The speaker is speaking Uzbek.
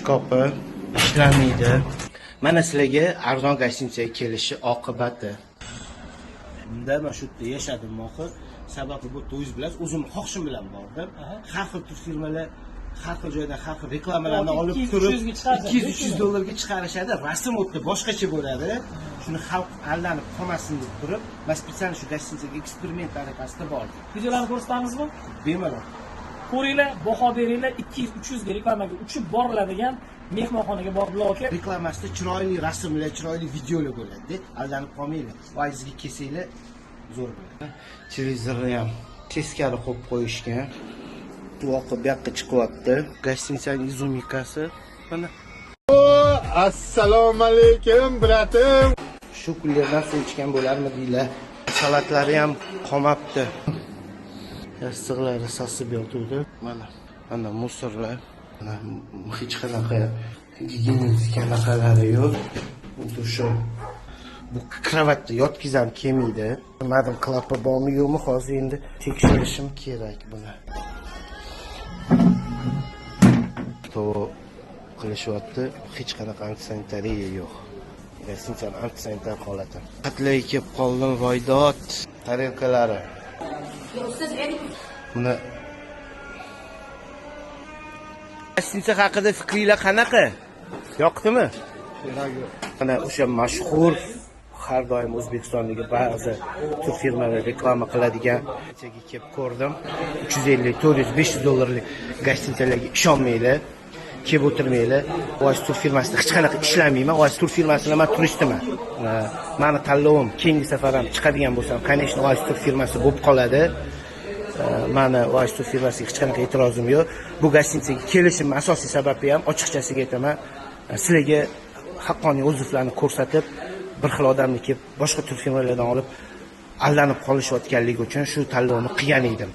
Shkafi ishlamaydi. Mana sizlarga arzon гостиница ga kelishi oqibati. Bunda man shu yerda yashadim oxir. Sababi bu yerda, o'zingiz bilasiz, o'zim xohishim bilan bordim. Har xil turfirmalar har xil joydan har xil reklamalarni Yoki olib 200, turib 300 ga chiqarishadi. 200-300 dollarga chiqarishadi. Rasm u yerda boshqacha bo'ladi. Shuni xalq aldanib qolmasin deb turib, man специально shu гостиница ga eksperiment tariqasida bordim. Videolarni ko'rsatamizmi? Bemalol. Ko'ringlar, baho beringlar, 200-300 ga reklamaga uchib boriladigan mehmonxonaga bordilar, aka. Reklamasida chiroyli rasmlar, chiroyli videolar bo'ladi. Aldanib qolmanglar. Vayzga kelsanglar zo'r bo'ladi. Televizorni ham teskari qo'yib qo'yishgan. Suv oqib bu yoqqa chiqyapti. Гостиница ning изюминка si mana. Assalomu alaykum, брат im. Shu kunlardan suv ichgan bo'larmidinglar? Salatlari ham qolmabdi. Yostiqlari sasib yotuvdi. Mana, mana мусор lar. Mana, hech qanaqa gigiyenik anaqalari yo'q. Xuddi shu bu kravatda yotgizam kelmaydi. Bilmadim, klapa bormi, yo'qmi, hozir endi tekshirishim kerak buni. To'g'ri qilishyapti. Hech qanaqa antisanitariya yo'q. Гостиница ni antisanitar holati. Qatlarga kelib qoldim, voydod. Tarelkalari. Buni гостиница haqida fikringlar qanaqa? Yoqdimi? Mana o'sha mashhur, har doim O'zbekistondagi ba'zi turk firmalar reklama qiladigan гостиница ga kelib ko'rdim. 350, 400, 500 dollarlik гостиница larga ishonmanglar. Kelib o'tirmanglar. Oasis tur firmasida hech qanaqa ishlamayman. Oasis tur firmasida man turistiman. Mani tanlovim keyingi safar ham chiqadigan bo'lsam, конечно, Oasis tur firmasi bo'lib qoladi. Mani Oasis tur firmasiga hech qanaqa e'tirozim yo'q. Bu гостиница ga kelishim asosiy sababi ham, ochiqchasiga aytaman, sizlarga haqqoniy отзыв larni ko'rsatib, bir xil odamni kelib boshqa tur firmalardan olib aldanib qolishayotganligi uchun shu tanlovni qilgan edim.